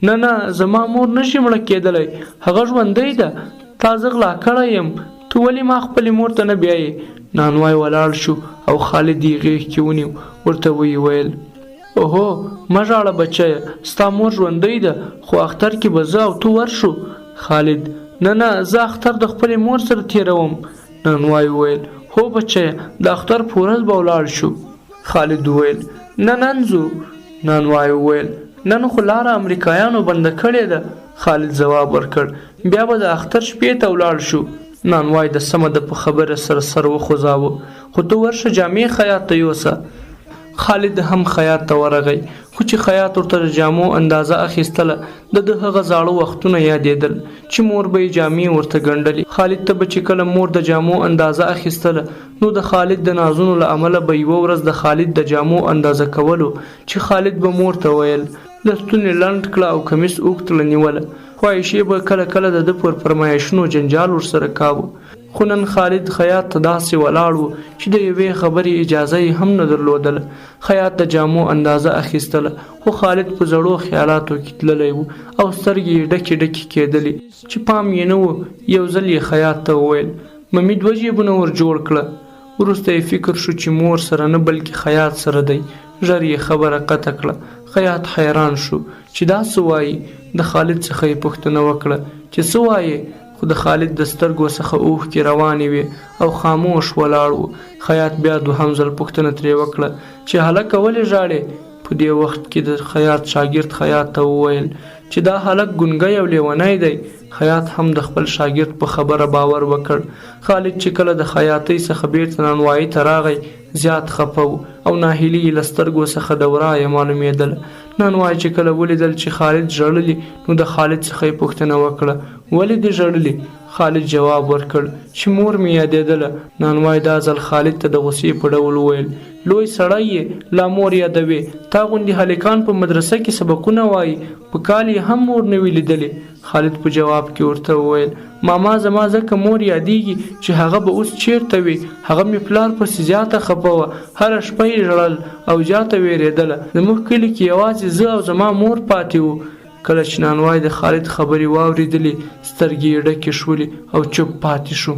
نه نه، زما مور نه شي مړه کېدلی، هغه ژوندۍ ده، تا زه غلا کړی یم، ته ولې ما خپلې مور ته نه بیایې؟ نانوای ولاړ شو او خالد یې غېږ کې ونیو، ورته ویې ویل: اوهو، مه ژاړه بچیه، ستا مور ژوندۍ ده، خو اختر کې به زه او ته ورشو. خالد: نه نه، زه اختر د خپلې مور سره تېروم. نانوای وویل: هو بچیه، د اختر په ورځ به ولاړ شو. خالد وویل: نه، نن ځو. نانوای وویل: نن خو لاره امریکایانو بنده کړې ده. خالد ځواب ورکړ: بیا به د اختر شپې ته ولاړ شو. نانوای د سمه ده په خبره سره سر وخوځاوه، خو ته ورشه جامې خیاط ته یوسه. خالد هم خیاط ته ورغی، خو چې خیاط ورته د جامو اندازه اخیستله، د ده هغه زاړه وختونه یادېدل چې مور به یې جامې ورته ګنډلې. خالد ته به چې کله مور د جامو اندازه اخیستله، نو د خالد د نازونو له امله به یوه ورځ د خالد د جامو اندازه کولو چې خالد به مور ته ویل: لستونې لنډ کړه او کمیس اوږد کړه نیوله. خو عایشې به کله کله د ده پر فرمایشونو جنجال ورسره کاوه. خو نن خالد خیاط ته داسې ولاړ و چې د یوې خبرې اجازه یې هم نه درلودله. خیاط د جامو اندازه اخیستله، خو خالد په زړو خیالاتو کې تللی و او سترګې یې ډکې ډکې کېدلې چې پام یې نه و. یو ځل یې خیاط ته وویل: ممي دوه جیبونه ور جوړ کړه. وروسته یې فکر شو چې مور سره نه بلکې خیاط سره دی، ژر یې خبره قطع کړه. خیاط حیران شو چې دا څه وایي. د خالد څخه یې پوښتنه وکړه چې څه وایې؟ خو د خالد د سترګو څخه اوښکې روانې وې او خاموش ولاړ و. خیاط بیا دوهم ځل پوښتنه ترې وکړه چې هلکه ولې ژاړې؟ په دې وخت کې د خیاط شاګرد خیاط ته وویل چې دا هلک ګونګی او لیونی دی. خیاط هم د خپل شاګرد په خبره باور وکړ. خالد چې کله د خیاطۍ څخه بیرته نانوایي ته راغی، زیات خپه و او ناهیلي یې له سترګو څخه د ورایه معلومېدله. نانوای چې کله ولیدل چې خالد ژړلي، نو د خالد څخه یې پوښتنه وکړه: ولې دې ژړلي؟ خالد جواب ورکړ چې مور مې یادېدله. نانوای دا ځل خالد ته د غوسې په ډول وویل: لوی سړی یې، لا مور یادوې، تا غوندې هلکان په مدرسه کې سبقونه وایي، په کال یې هم مور نه وي لیدلې. خالد په جواب کې ورته وویل: ماما زما ځکه مور یادېږي چې هغه به اوس چیرته وي، هغه مې پلار پسې زیاته خپه وه، هره شپه یې ژړل او زیاته وېرېدله، زموږ کلي کې یوازې زه او زما مور پاتې وو. کله چې نانوای د خالد خبرې واورېدلې، سترګې یې ډکې شولې او چوپ پاتې شو.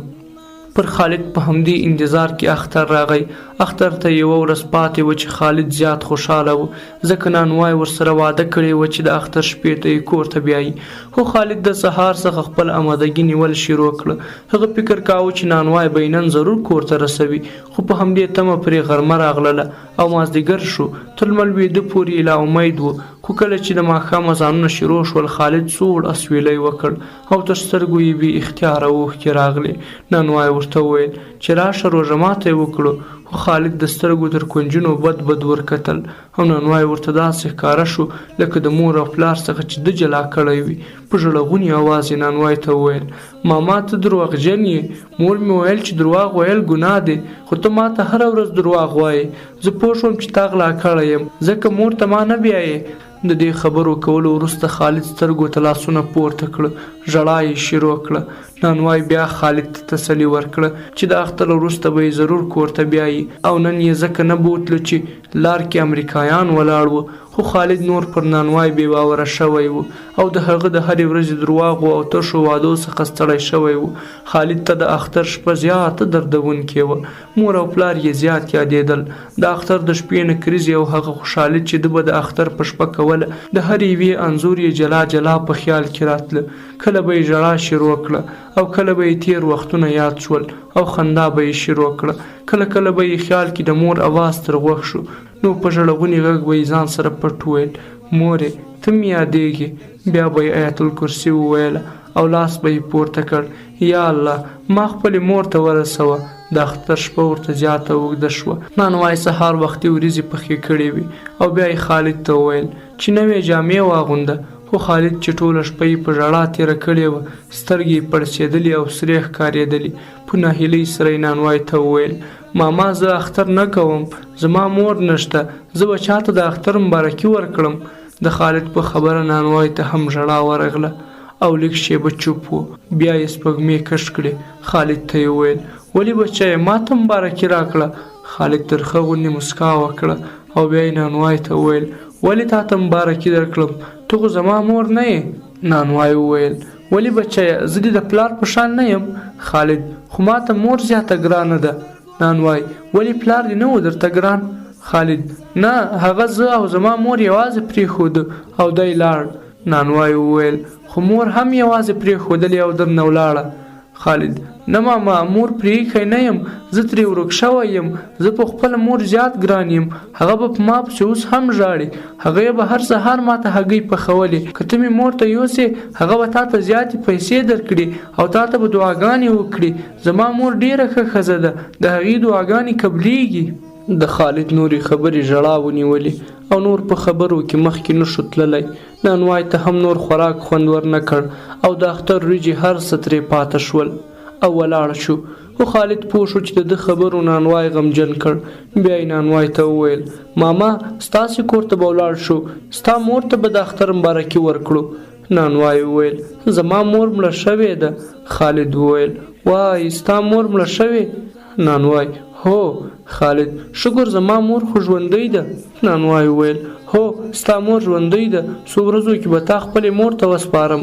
پر خالد په همدې انتظار کې اختر راغی. اختر ته یوه ورځ پاتې وه چې خالد زیات خوشحاله و، ځکه نانوای ورسره وعده کړې وه چې د اختر شپې ته یې کور ته بیایي. خو خالد د سهار څخه خپل امادګي نیول شروع کړه. هغه فکر کاوه چې نانوای به یې نن ضرور کور ته رسوي، خو په همدې تمه پرې غرمه راغلله او مازدیګر شو. تر لمر لوېده پورې یې لا امید و، خو کله چې د ماښام اذانونه شروع شول، خالد سوړ اسویلی وکړ او تر سترګو یې بې اختیاره اوښکې راغلې. نانوای ورته وویل چې راشه روژه ماتی وکړو، خو خالد د سترګو تر کونجونو بد بد ورکتل او نانوای ورته داسې ښکاره شو لکه د مور او پلار څخه چې ده جلا کړی وي. په ژړغوني اواز یې نانوای ته وویل: ماما ته درواغجن یې، مور مې ویل چې درواغ ویل ګناه دی، خو ته ماته هره ورځ درواغ وایې. زه پوه شوم چې تا غلا کړی یم، ځکه مور ته ما نه بیایې. د دې خبرو کولو وروسته خالد سترګو ته لاسونه پورته کړه، ژړا یې شروع کړه. نانوای بیا خالد ته تسلي ورکړه چې د اختر وروسته به یې ضرور کور ته بیایي او نن یې ځکه نه بوتلو چې لار کې امریکایان ولاړ وو. خو خالد نور پر نانوای بې باوره شوی و او د هغه د هرې ورځې درواغو او تشو وعدو څخه ستړی شوی و. خالد ته د اختر شپه زیاته دردونکې وه. مور او پلار یې زیات یادېدل. د اختر د شپې نکریزې او هغه خوشحالي چې ده به د اختر په شپه کوله، د هرې یوې انځور یې جلا جلا په خیال کې راتله. کله به یې ژړا شروع کړه او کله به یې تېر وختونه یاد شول او خندا به یې شروع کړه. کله کله به یې خیال کې د مور اواز تر غوږ شو، نو په ژړغوني غږ به یې ځان سره پټ وویل: مورې ته مې یادېږې. بیا به یې آیت الکرسي وویله او لاس به یې پورته کړ: یا الله ما خپلې مور ته ورسوه. د اختر شپه ورته زیاته اوږده شوه. نانوای سهار وختي وریځې پخې کړې وې او بیا یې خالد ته وویل چې نوې جامې واغونده. خو خالد چې ټوله شپه یې په ژړا تېره کړې وه، سترګې یې پړسېدلې او سرې ښکارېدلې. په ناهیلۍ سره یې نانوای ته وویل: ماما زه اختر نه کوم، زما مور نشته، زه به چاته د اختر مبارکي ورکړم؟ د خالد په خبره نانوای ته هم ژړا ورغله او لږ شېبه چوپ و. بیا یې سپږمې کش کړې. خالد ته یې وویل: ولې بچیه ما ته مبارکي راکړه؟ خالد ترخه غوندې مسکا وکړه او بیا یې نانوای ته وویل: ولې تا ته مبارکي درکړم؟ ته خو زما مور نه یې. نانوای وویل، ولې بچیه، زه دې د پلار په شان نه یم؟ خالد، خو ماته مور زیاته ګرانه ده. نانوای، ولې پلار دې نه و درته ګران؟ خالد، نه، هغه زه او زما مور یوازې پرېښوده او دی لاړ. نانوای وویل، خو مور هم یوازې پرېښودلې او درنه ولاړه. خالد، نه ماما، مور پرې ایښی نه یم، زه ترې ورک شوی یم، زه په خپله مور زیات ګران یم، هغه به په ما پسې اوس هم ژاړي، هغې به هر سهار ماته هګۍ پخولې، که ته مې مور ته یوسې هغه به تاته زیاتې پیسې درکړي او تاته به دعاګانې وکړي، زما مور ډېره ښه ښځه ده، د هغې دعاګانې قبلېږي. د خالد نورې خبرې ژړا ونیولې او نور په خبرو کې مخکې نه شو تللی. نانوای ته هم نور خوراک خوند ورنه کړ او د اختر وریجې هر څه ترې پاته شول او ولاړ شو. خو خالد پوه شو چې د ده خبرو نانوای غمجن کړ. بیا یې نانوای ته وویل، ماما ستاسې کور ته به ولاړ شو، ستا مور ته به د اختر مبارکي ورکړو. نانوای وویل، زما مور مړه شوې ده. خالد وویل، وای ستا مور مړه شوې؟ نانوای، هو. خالد، شکر زما مور خو ژوندۍ ده. نانوای وویل، هو ستا مور ژوندۍ ده، څو ورځو کې به تا خپلې مور ته وسپارم.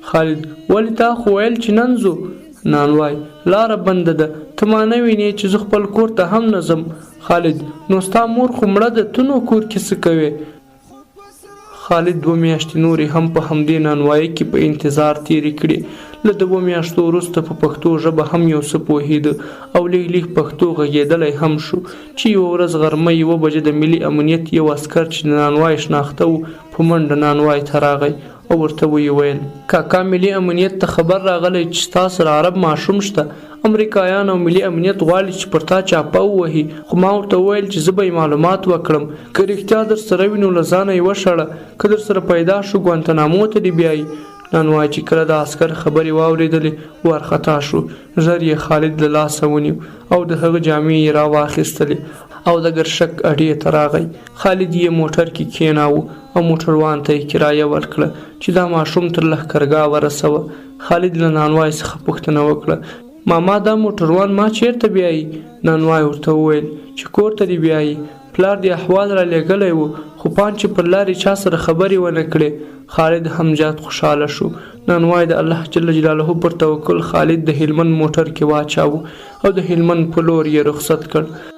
خالد، ولې تا خو ویل چې نن ځو؟ نانوای، لاره بنده ده، ته ما نه وینې چې زه خپل کور ته هم نه ځم. خالد، نو ستا مور خو مړه ده، ته نو کور کې څه کوې؟ خالد دوه میاشتې نورې هم په همدې نانوایۍ کې په انتظار تېرې کړې. له دوو میاشتو وروسته په پښتو ژبه هم یو څه پوهېده او لږ لږ پښتو غږېدلی هم شو چې یوه ورځ غرمه یوه بجه د ملي امنیت یو عسکر چې د نانوای شناخته و په منډه نانوای ته راغی او ورته ویې ویل، کاکا ملي امنیت ته خبر راغلی چې ستا سره عرب ماشوم شته، امریکایان او ملي امنیت غواړي چې پر تا چاپه ووهي، خو ما ورته وویل چې زه به یې معلومات وکړم، که رښتیا درسره وي نو له ځانه یې وشړه، که درسره پیدا شو ګوانتنامو ته دې بیایي. نانوای چې کله د عسکر خبرې واورېدلې وارخطا شو، ژر یې خالد له لاسه ونیو او د هغه جامې یې راواخیستلې او د ګرشک اډې ته راغی. خالد یې موټر کې کېناوه او موټروان ته یې کرایه ورکړه چې دا ماشوم تر لښکرګاه ورسوه. خالد له نانوای څخه پوښتنه وکړه، ماما دا موټروان ما چېرته بیایي؟ نانوای ورته وویل چې کور ته دې بیایي، پلار دې احوال رالېږلی و، خو پان چې پر لارې چا سره خبرې ونه کړې. خالد هم زیات خوشحاله شو. نانوای د الله جل جلاله پر توکل خالد د هلمند موټر کې واچاوه او د هلمند په لور یې رخصت کړ.